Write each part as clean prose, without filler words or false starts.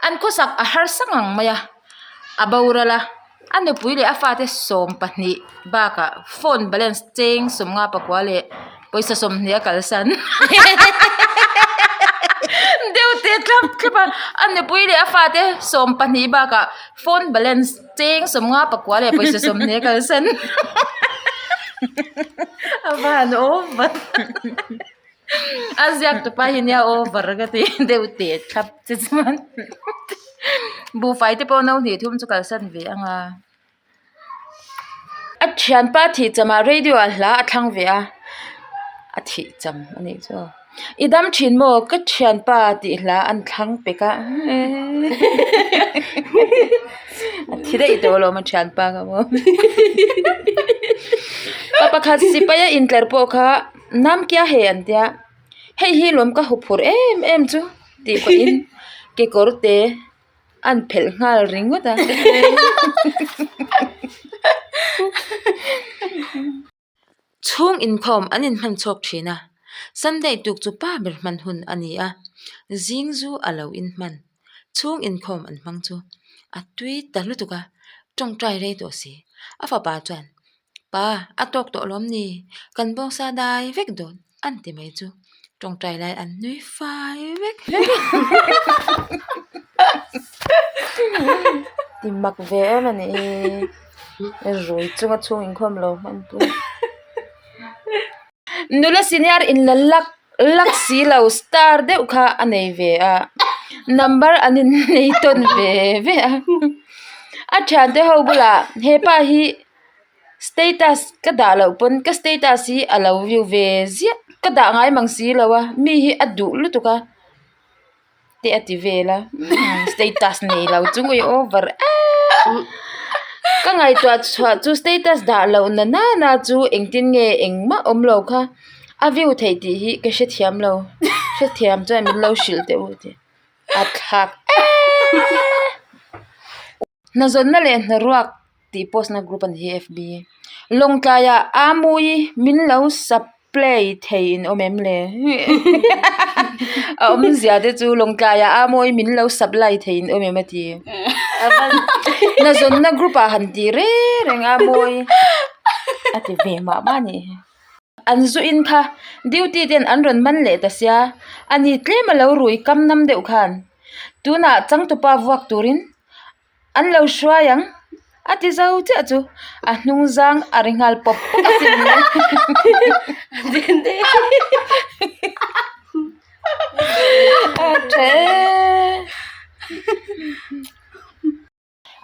An khawsak a harsa ngang mai a, a boral a, a nupui leh a fate 20 bakah phone balance cheng 59 leh pawisa 20 a kalsan deuh teh thlap thlap a, a nupui leh a fate 20 bakah phone balance cheng 59 leh pawisa 20 a kalsan a van over. A ziak tupa hi nia over ka ti deuh teh thlap che chuan buhfai te pawh no hnih thum chu kalsan ve ang a a thianpa thih chamah radio ah hla a thlang ve a a thih cham a nih chu i dam thin maw ka thianpa tih hla an thlang pek a a thi daih tawh alawm a thianpa kha maw pa pakhat sipai a intlar pawh kha. Nam kia he an tia hei hi lawm ka huphurh em em chu tih pahin kekawr te an phelh nghal ringawt a. Chhung inkhawm an inhman chhuak thin a, Sunday tuk chu pa ber hman hun a ni a, zing zu a lo inhman. Chhung inkhawm an hmang chu a tui ta lutuk a, tawngtai rei tawh si. A fapa chuan Pa, a tawk tawh lawm ni? Kan bawngsa dai vek dawn an ti mai chu tawngtai lai an nui fai vek. Ti mak ve em a nih hi, rui chunga chhung inkhawm lo hman pui. Nula senior in la lak lak si lo star deuh kha a nei ve a, number an in nei tawn ve ve a. A thiante ho bulah hepa hi status ka dah loh pawn ka status hi a lo view ve ziah ka dah ngai mang si lo a mi hi a duh lutuk a te a ti vel a status nei lo chu nge over em ka ngaihtuah chhuah chu status dah loh na nana chu engtin nge engmah awm lo kha a view theih tih hi ka hrethiam lo hrethiam chuan min lo hrilh teh u tih a thlak em. Hnazawnna leh hnaruak tih post na group a ni hi fb Lawngtlaiah Amui min lo supply thei in awm em le a awmzia te chu Lawngtlaiah Amui min lo supply thei in awm em a ti hnazawnna group ah han ti reng reng Amui a ti ve mah mah a nih hi. An zu in kha duty ten an rawn man leh ta sia a ni tlem a lo rui kam nam deuh khan tunah changtupa vuak turin an lo hruai ang a ti zo chiah chu a hnung zang a ri nghal pawp pawp a sin le a tha e.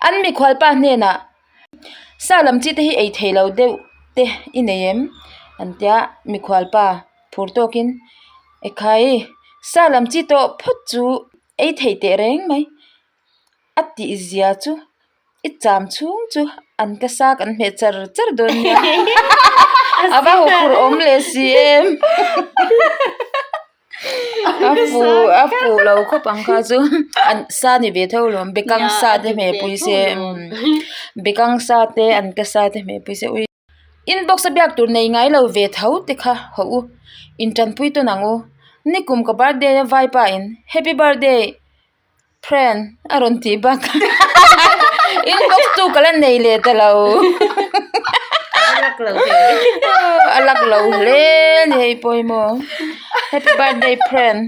An mikhualpa hnenah, Sa lam chi te hi ei thei lo deuh te i nei em? An tia, mikhualpa phur tawkin, Ekhai, sa lam chi tawh phawt chu ei thei teh reng mai. A tih zia chu i cham chhung chu an ka sa kan hmeh char char dawn nia. A va huphurh awm leh si em. A fuh a fuh lo khawp ang kha chu an sa ni ve tho lawm bekang sa te hmeh pui se bekang sa te an ka sa te hmeh pui se ui inbox a biak tur nei ngai lo ve tho te kha haw u intanpui tawn ang u nikum ka birthday a vaipa in happy birthday Friend a rawn tih bak inbox tu ka la nei leh ta lo a lak lo hle a ni hei pawimawh happy birthday friend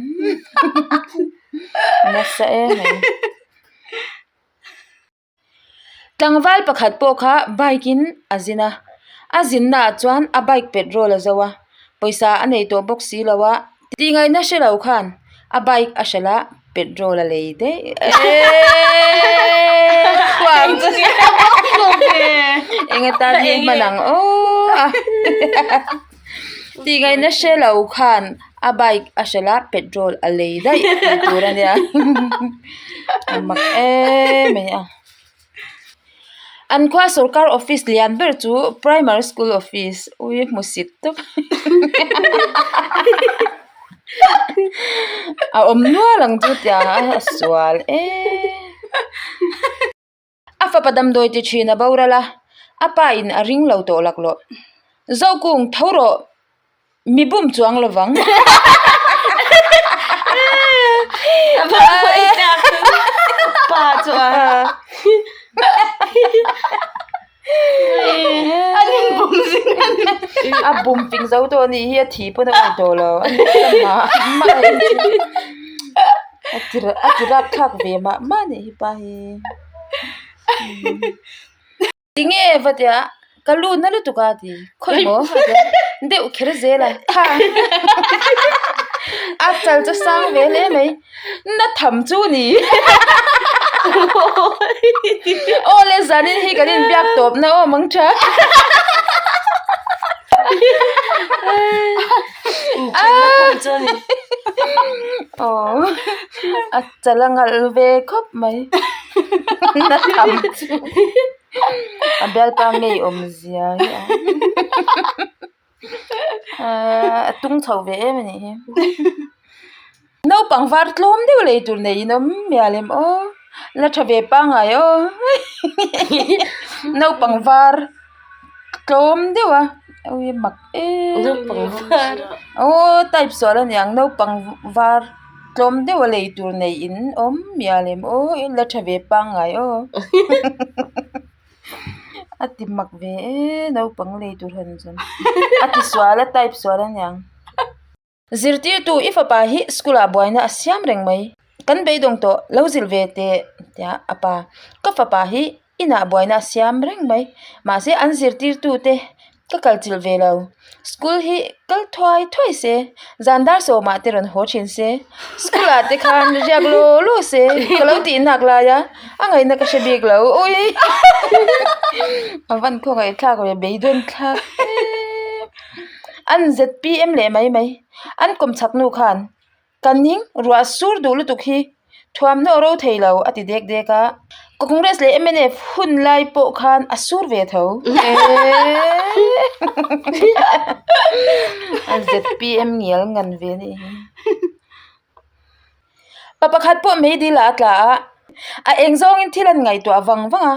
nasa em mai. Tlangval pakhat pawh kha bike in a zin a, a zinna ah chuan a bike petrol a zo a, pawisa a nei tawh bawk si lo a, tih ngaihna hre lo khan a bike a hralh a petrol a lei daih eeeeee khuang chu eng atan nge hman ang aww a tih ngaihna hre lo khan a bike a hralh a petrol a lei daih tih tur a nia a mak em mai a an khua sorkar office lian ber chu primary school office ui hmu sit tawp a awm nual ang chu tiang a sual em. A fapa damdawi ti thin a boral a, a pa in a ring lo tawh laklawh. Zokung, tho rawh, mi bum chuang lo vang. pa chu a. An inbum zing a ni. A bum fing zo tawh a nih hi a thi pawn a awih tawh lo. A mah mah a ni chu. A ti a ti rapthlak ve mah mah a nih hi pa hi. Tinge va tia ka lut na lutuk a ti khawi maw a tia deuh kher zel a kha a chal chu sang ve hle mai na tham chu ni aw le zanin hi kan inbiak tawp na aw mang tha aw a chal a ngalh ve khawp mai na tham chu. A bialpa ngei awm zia hi a ahh a tung chho ve em a nih hi naupang var tlawm deuh lei tur nei in awm mial em aw la tha ve pangngai aw naupang var tlawm deuh a ui mak em aw type sual a niang naupang var. Tlawm deuh a lei tur nei in awm mial em aw la tha ve pangngai aw a ti mak ve e naupang lei tur han chuan a ti sual a type sual a niang zirtirtu i fapa hi school ah buaina a siam reng mai kan beidawng tawh lo zilh ve teh tia a pa ka fapa hi. Inah buaina a siam reng mai. Mahse an zirtirtute ka kal chilh ve lo. School hi kal thuai thuai se, zan dar sawmah te rawn haw thin se, school ah te khan riak law law se ka lo tih nak lai a, a ngaihna ka hre bik lo. Ui a van khawngaih thlak ve beidawn thlak em. An zpm leh mai mai an kawmchhak nu khan Ka ning ruah sur duh lutuk hi thuamhnaw ro thei lo a ti dek dek a. Congress leh mnf hun lai pawh khan a sur ve tho. A zpm ngial ngan ve a nih hi. Pa pakhat pawh meidil ah a tla a, a eng zawngin thil an ngaihtuah vang vang a,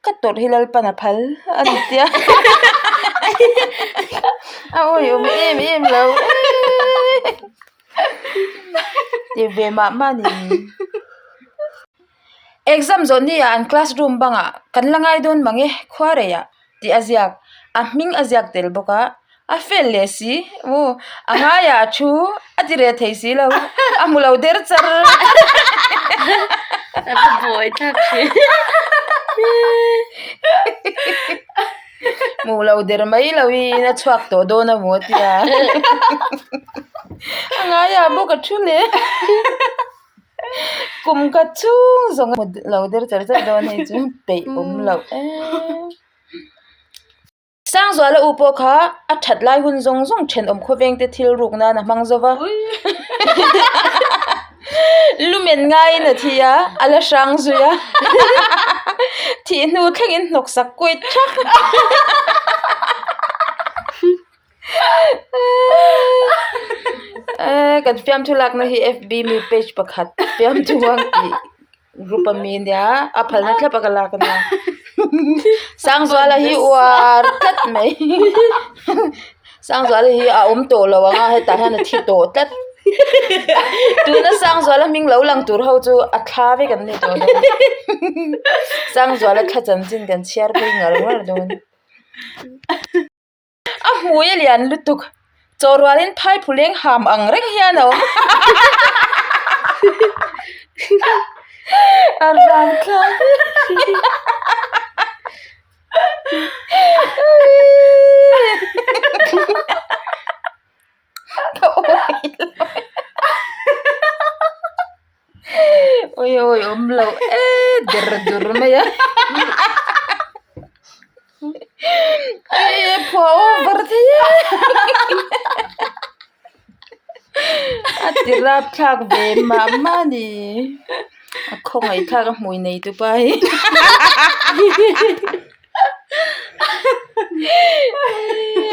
ka tawrh hi Lalpan a phal a ni tia. A awihawm em em lo e. Ti ve mah mah ni. Exam zawh ni ah an class room bangah kan la ngai dawn mang e khua rei ah tih a ziak a hming a ziak tel bawk a a fel leh si aw a ngaiah a thu a ti reh thei si lo a hmu lo der char A va buai thlak thin. Hmuh lo der mai lo in a chhuak tawh dawn a maw tia a ngaiah bawk a thu leh kum khat chhung zawng a hmu lo der char char dawn hei chu peih awm loh em. Sangzuala u pawh kha a that lai hun zawng zawng thenawm khawveng te thil ruk nan a hmang zo va. Lumen ngaiin a thi a, a la hrang zui a. Thih hnu thlengin hnawk sak kuit thak. Kan fiamthu lakna hi FB mi page pakhat fiamthu ang tih group a mi ania a phalna thlap a ka lak ania Sangzuala hi uar tlat mai Sangzuala hi a awm tawh lo ang a hetah hian a thi tawh tlat tuna Sangzuala hming lo lang tur ho chu a thla vek an ni tawh dawn Sangzuala thla chanchin kan chhiar phei ngar ngar dawn. A hmui a lian lutuk chaw rualin phai phuleng ham ang reng hian a awm a ram thlak Ui awi awm lo e der dur mai a e phuah over thei e a ti rapthlak ve mah mah a ni a khawngaih thlak a hmui nei tu pa hi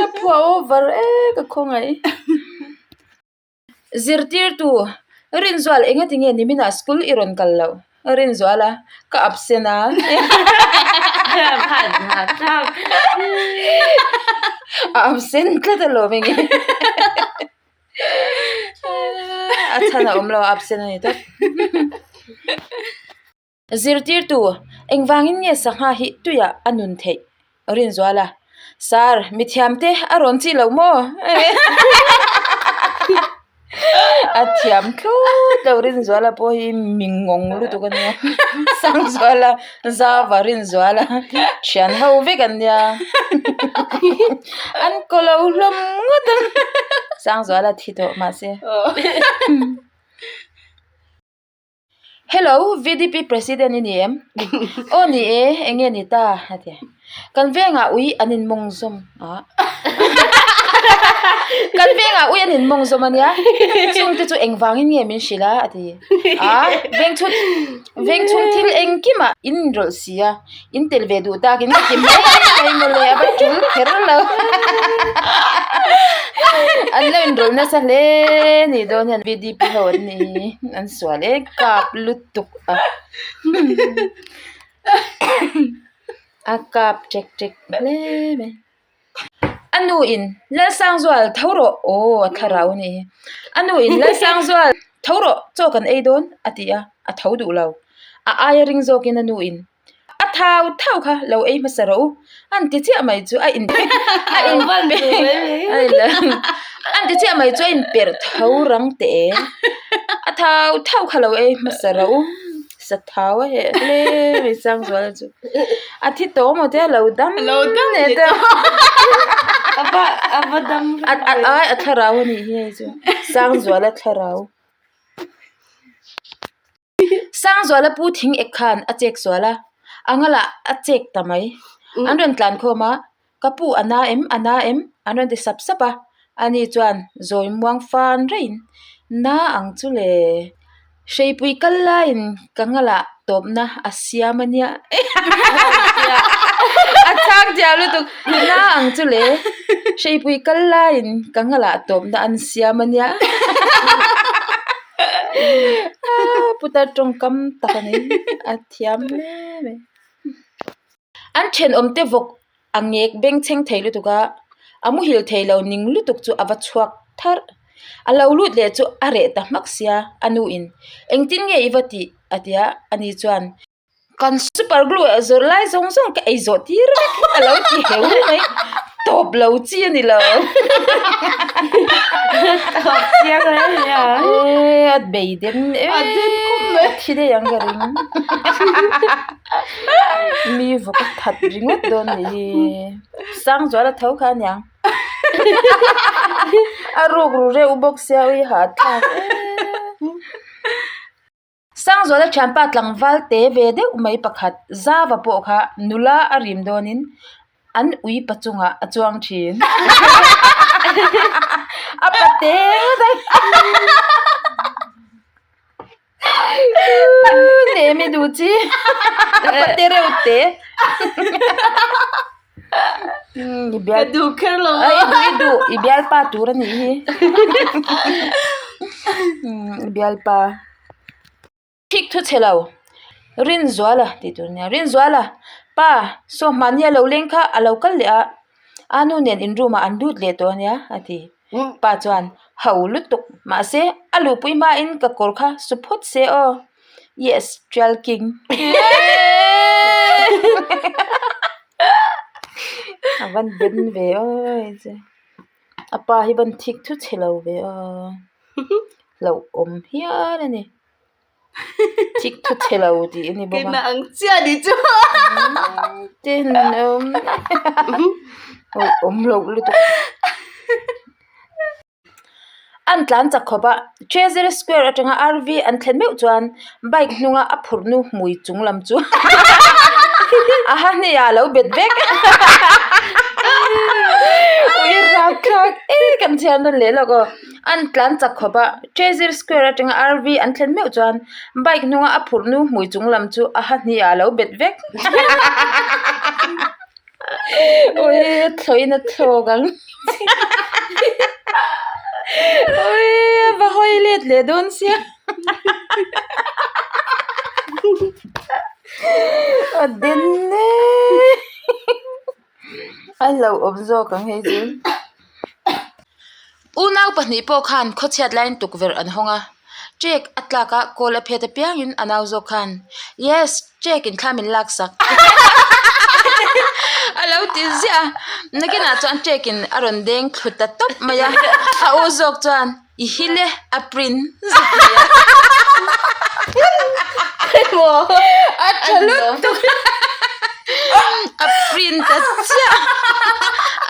a phuah over e ka khawngaih. Zirtirtu, Rinzual engati nge niminah school i rawn kal loh? Rinzuala, Ka absent a. A absent tlat alawm enge. A chhan a awm lo a absent a ni tawp. Zirtirtu, Engvangin nge sangha hi tuiah a nun theih? Rinzuala, Sir, mithiamte a rawn chih loh maw? A thiam thlawt lo Rinzuala pawh hi mi ngawng lutuk a nia. Sangzuala, Zava Rinzuala thian ho vek an nia. An ko lo hlawm ngawt ang. Sangzuala thi tawh mahse. Hello, VDP President i ni em? Aw ni e, eng nge ni ta? a ti a. Kan vengah ui an inmawng zawm a. Kan vengah ui an inmawng zawm a nia. Chungte chu engvangin nge min hrilh a? a ti a. Vengchhung vengchhung thil engkimah in inrawlh si a, in tel ve duh takin ka ti mai mai mawle a va tul kher lo. An lo inrawlh nasa hle ni dawn hian VDP ho an ni. An sual e kap lutuk a a kap ṭek ṭek hle mai. A nu in Lalsangzual tho rawh aw a thlarau a nih hi. A nu in Lalsangzual tho rawh chaw kan ei dawn a ti a, a tho duh lo. A aia ring zawkin a nu in A thau thau kha lo ei hmasa rawh u. An ti chiah mai chu a in a in an ti chiah mai chu a in perh tho rang teh e. A thau thau kha lo ei hmasa rawh u. Sa thau a heh hle mai Sangzuala chu. A thi tawh maw te a lo dam leh ta. A a thlarau a nih hi hei chu Sangzuala thlarau. Sangzuala pu thing ek khan a chek sual a, a ngalah a chek ta mai. An rawn tlan khawm a, Ka pu a na em, a na em? An rawn ti sap sap a. Ani chuan zawi muang fan raihin, Na ang chu le. Hreipui kal laiin ka ngalah tawpna a siam a nia. A chhang diau lutuk, Na ang chu le. Hreipui kal laiin ka ngalah tawpna an siam a nia. Putar tawngkam tak a ni a thiam hle mai an thenawm te vawk a ngek bengchheng thei lutuk a a muhil thei lo ning lutuk chu a va chhuak tharh a lo lut leh chu a reh ta hmak sia a nu in engtin nge i va tih a ti a ani chuan. Kan super glue a zawrh lai zawng zawng ka ei zawh tir vek a lo ti heu mai tawp lo chi a ni lo Tawp chiang hle mai a. E a bei den e a thi daih ang ka ring mi vawk a that ringawt dawn nih hi Sangzuala tho kha aniang a ruk ru reuh bawk sia ui hahthlak e. Sangzuala thianpa tlangval te ve deuh mai pakhat Zava pawh kha nula a rim dawnin an ui pa chungah a chuang thin. A pa te ngawt a. Nem i duh chi. A pa te reuh te. Ka duh kher lo a. I duh i duh i bialpa tur a nih hi. I bialpa. Thik thu chhe lo. Rinzuala tih tur a nia. Rinzuala pa saw hmahni a lo leng kha a lo kal leh a. A nu nen in room ah an lut leh tawh a nia a ti. Pa chuan ho lutuk mahse a luhpui hmain ka kawr kha su phawt se aw. Yes trial king. A van ben ve aw hei chu a pa hi van thik thu chhe lo ve aw hlauhawm hial a ni thik thu chhe lo tih a ni bawk a keimah ang chiah ni chu tenawm hlauhawm loh lutuk. An tlan chak khawp a, Treasury Square atanga RV an thlen meuh chuan bike hnunga a phurh nu hmui chung lam chu a ha hnih ah a lo bet vek ui rapthlak e kan chhiar nawn leh lawk aw an tlan chak khawp a, Treasury Square atanga RV an thlen meuh chuan bike hnunga a phurh nu hmui chung lam chu a ha hnih ah a lo bet vek Ui a thlawhin a thlawk ang ui a va hawi let leh dawn sia a den e a hlauhawm zawk ang hei chu unau pahnih pawh khan khawchhiat laiin tukverh an hawng a. Ṭek a tlak a, kawl a phet apiangin a nau zawk khan, Yes, ṭek in thla min laksak a lo ti ziah a. Nakinah chuan ṭek in a rawn deng thlu ta tawp mai a, a u zawk chuan, I hil e, a print zet mai a. A tha lutuk a print ta chiah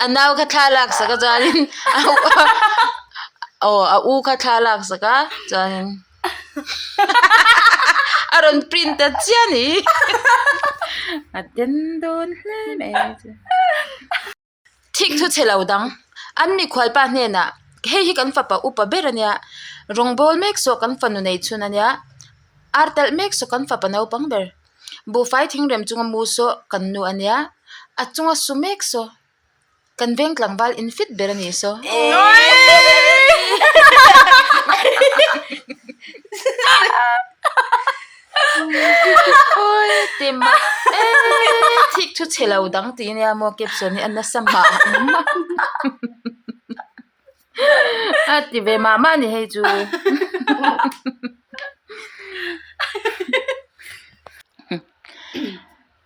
a nau kha thla laksak a chuanin aw a u kha thla laksak a chuanin a rawn print ta chiah a ni a den dawn hle mai chu. Thik thu chhe lo dang an mikhualpa hnenah hei hi kan fapa upa ber a nia rawngbawl mek saw kan fanu nei chhun a nia ar talh mek saw kan fapa naupang ber buhfai thingrem chunga mu saw kan nu a nia a chunga su mek saw kan veng tlangval in fit ber a ni saw. Awi ti mak e thik thu chhe lo dang tih ania maw caption hi a nasa mah mah a ti ve mah mah a ni hei chu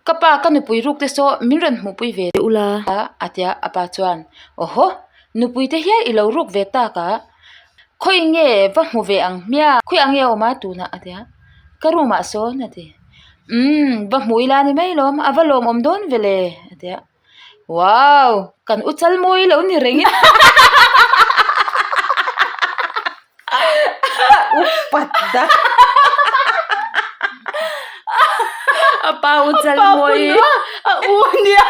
ka pa ka nupui ruk te saw min rawn hmuhpui ve ula a tia a pa chuan awhaw nupui te hian i lo ruk ve tak a. Khawi nge va hmu ve ang hmiang khawi ang nge a awm a tunah a ti a ka room ah sawn a ti umm va hmu ila ni mai lawm a va lawmawm dawn ve le a ti a wow kan u chal mawi lo ni reng in upat da a pa u chal mawi a u nia.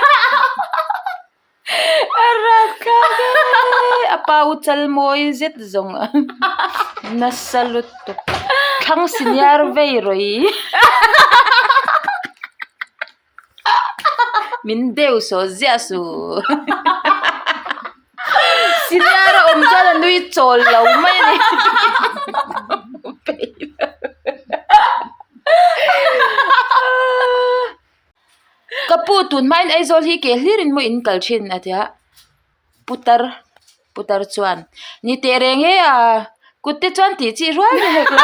A rapthlak e a pau chal mawi zet zawng a nasa lutuk thlang senior vei rawih min deuh sawh ziah suh senior a awm chuan a nui chawl lo mai a ni. Ka pu tun hmain Aizawl hi ke hlir in maw in kal thin a tia putar putar chuan ni teh reng e a kut te chuan tih chi rual ni hek lo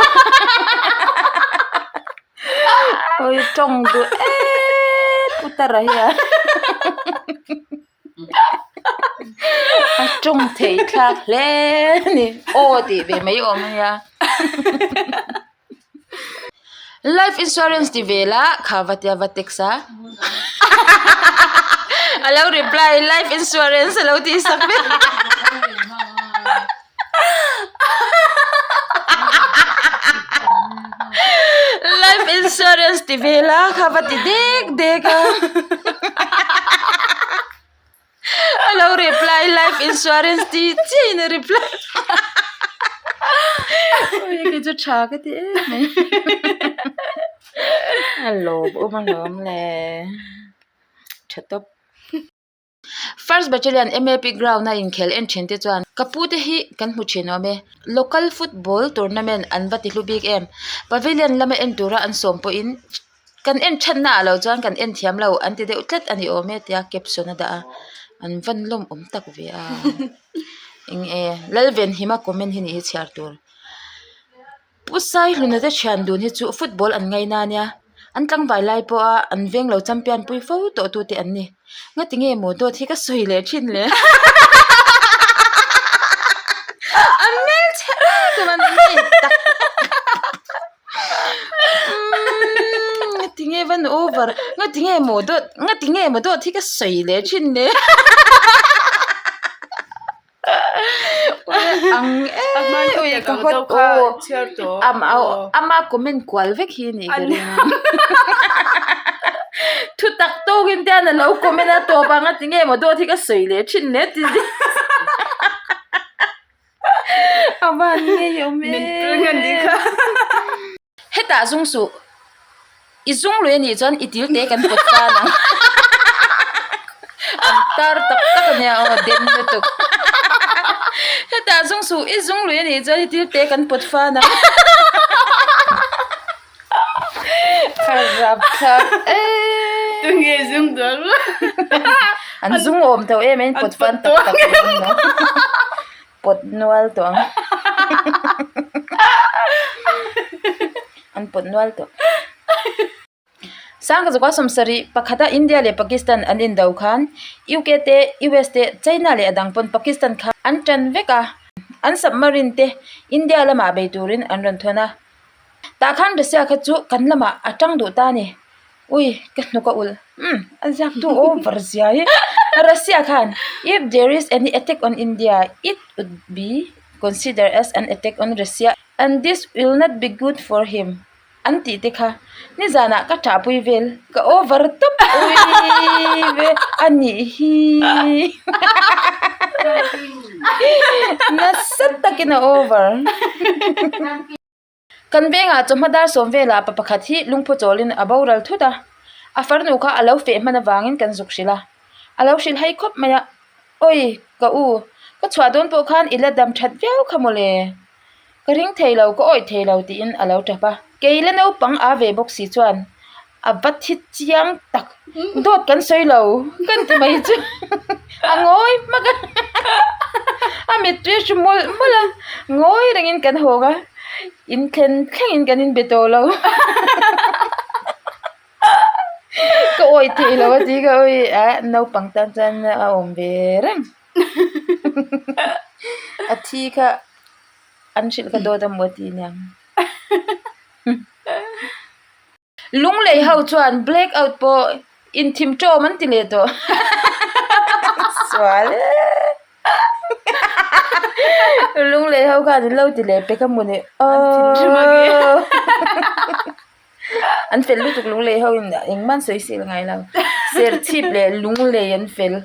awi tawng duh eee putar a hi a a tawng thei thlak hle a ni aw tih ve mai awm a nia. Life insurance ti ve la kha va tia va text a a lo reply life insurance a lo tih sak vek life insurance ti ve la kha va ti dek dek a A lo reply life insurance tih chiah in a reply Ui kei chu tha ka ti em mai A lawm awm alawm le tha tawp First Battalion MAP ground a inkhel en thin te chuan ka pu te hi kan hmu thin awm e local football tournament an va ti hlu bik em pavilion lama en tura an sawm pawhin Kan en thatna ah lo chuan kan en thiam lo an ti deuh tlat a ni awm e tia caption a dah a an van lawm awm tak ve a eng e Lalvenhima comment hi nih hi chhiar tur Pu Saihluna te thian dun hi chu football an ngaina ania an tlangval lai pawha an veng lo champion pui fo tawh tu te an ni ngati nge maw dawt hi ka sawi leh thin le an hmelchhe em em a ni tak. Umm tinge van over nga tinge maw dawt nga tinge maw dawt hi ka sawi leh thin le ang em ka hawt aw ama comment kual vek hi ni ka ring thu tak tawkin te hian alo comment a tawp a nga tinge maw dawt hi ka sawi leh thin le ti A van ngei awm e. Hetah zung suh. I zung lui anih chuan i til te kan pawt tan ang. An tar tak tak ania aw den lutuk. Hetah zung suh i zung lui anih chuan i til te kan pawt fan ang. Ka rap thlak em. Tunge zung dual An zung awm tho em em pawt fan tak tak em no. Pawt nual tawh ang. pawt nual tawh. Sangha zakua sawmsarih pakhata India leh Pakistan an indo khan UK te, US te, China leh a dang pawn Pakistan kha an tan vek a, an submarine te India lamah bei turin an rawn thawn a. Tah khan Russia kha chu kan lamah a tang duh ta a ni. Ui, ka hnuk a ulh. Umm, a ziak tu over zia hi. Russia khan, If there is any attack on India, it would be considered as an attack on Russia and this will not be good for him. An tih te kha nizanah ka ṭahpui vel ka over tawp ui ve a nih hi nasa takin a over. Kan vengah chawhma dar sawm velah pa pakhat hi lungphu chawlin a boral thut a, a farnu kha a lo feh hman avangin kan zuk hrilh a, a lo hrilh hai khawp mai a, awi ka u ka chhuah dawn pawh khan i la dam that viau kha mawle. Ka ring thei lo, ka awih thei lo tiin a lo tap a. Kei la naupang a ve bawk si chuan a va thi chiang tak, dawt kan sawi lo kan ti mai chu a ngawi hmak a, a mittui a hru mawlh mawlh a, ngawi rengin kan hawng a, in thlen thlengin kan inbe tawh lo. Ka awih thei lo a ti ka awih a, naupang tan chuan a awm ve reng. A thi kha an hrilh kha dawt a maw ti aniang. Lunglei ho chuan black out pawh inthim tawm an ti leh tawh. Sual e. Lunglei ho khan an lo ti leh pek a maw ni. Aww. An fel lutuk lunglei ho in engmah an sawi sel ngai lo. Serchhip leh lunglei an fel.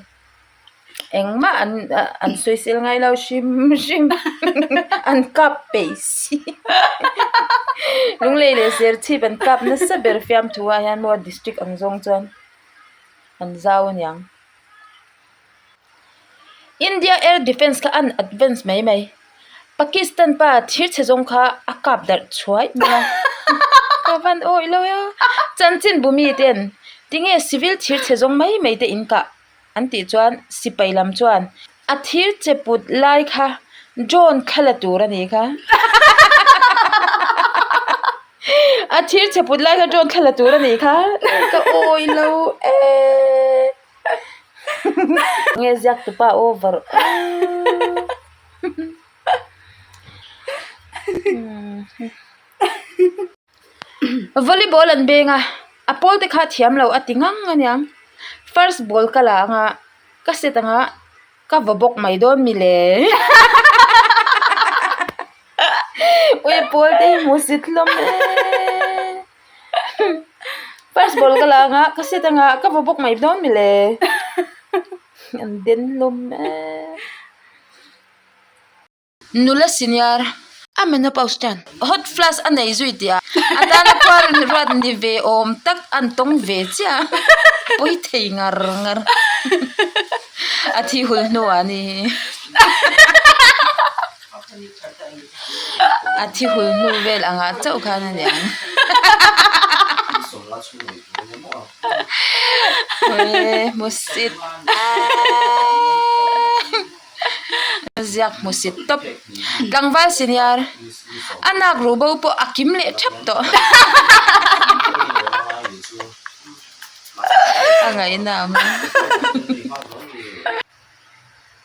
Engmah an an sawisel ngai lo hrim hrim an kap peih si Lunglei leh Serchhip an kap nasa ber fiamthu ah hian maw district ang zawng chuan an zau aniang. India air defence kha an advance mai mai Pakistan pa thir chhe zawng kha a kap darh chhuai mai a ka van awih lo e chanchin bu mi ten tinge civil thir chhe zawng mai mai te in kah. An tih chuan sipai lam chuan a thir che put lai kha drone thla la tur a nih kha. A thir che put lai kha drone thla la tur a nih kha. Ka awi lo e. Nge ziak tupa over aaa. Volleyball an beng a, a pawl te kha thiam lo a ti ngang aniang. First ball ka la anga ka set anga ka vaw bawk mai dawn mi le. Ui pawl te hi hmu sit hlawm e. First ball ka la anga ka set anga ka vaw bawk mai dawn mi le. An den hlawm e. Nula senior a menopause tan hot flash a nei zui tih a a tana khuar ruat ni ve awm tak an tawng ve chiah a pawi thei ngar ngar a thi hul hnuah a ni a thi hul hnu vel angah chauh khan a niang hmusit aaa. Ziak hmu sit tawp. Tlangval senior a nak ruh bo pawh a kim leh thap tawh. A ngaihna a awm a.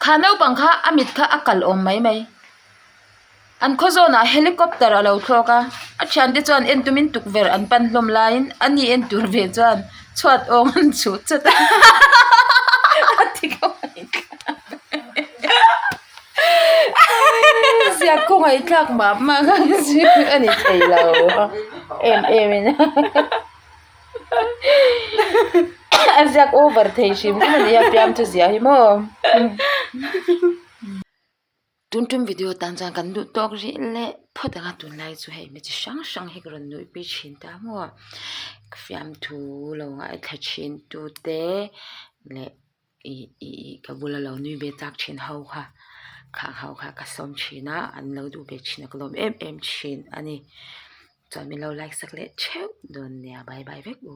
Kha naupang kha a mit kha a kal awm mai mai. An khaw zawnah helicopter a lo thlawk a, a thiante chuan en tumin tukverh an pan hlawm laiin a ni en tur ve chuan chhuat awng an chhuh chat a a ti ziak khawngaihthlak mah mah kha a ni thei lo em em in a ziak over thei hrim hrim a ni a fiamthu ziah hi maw. Tun tum video tan chuan kan duh tawk rih leh phawt ang a tunlai chu hei hmeichhe hrang hrang hi ka rawn nuih pui thin ta maw ka fiamthu lo ngaithla thin tu te leh ih ih ka bula lo nui ve chak thin ho kha khang ho kha ka sawm thin a an lo duh ve thin a ka lawm em em thin a ni chuan min lo like sak leh theuh dawn nia bye bye vek u.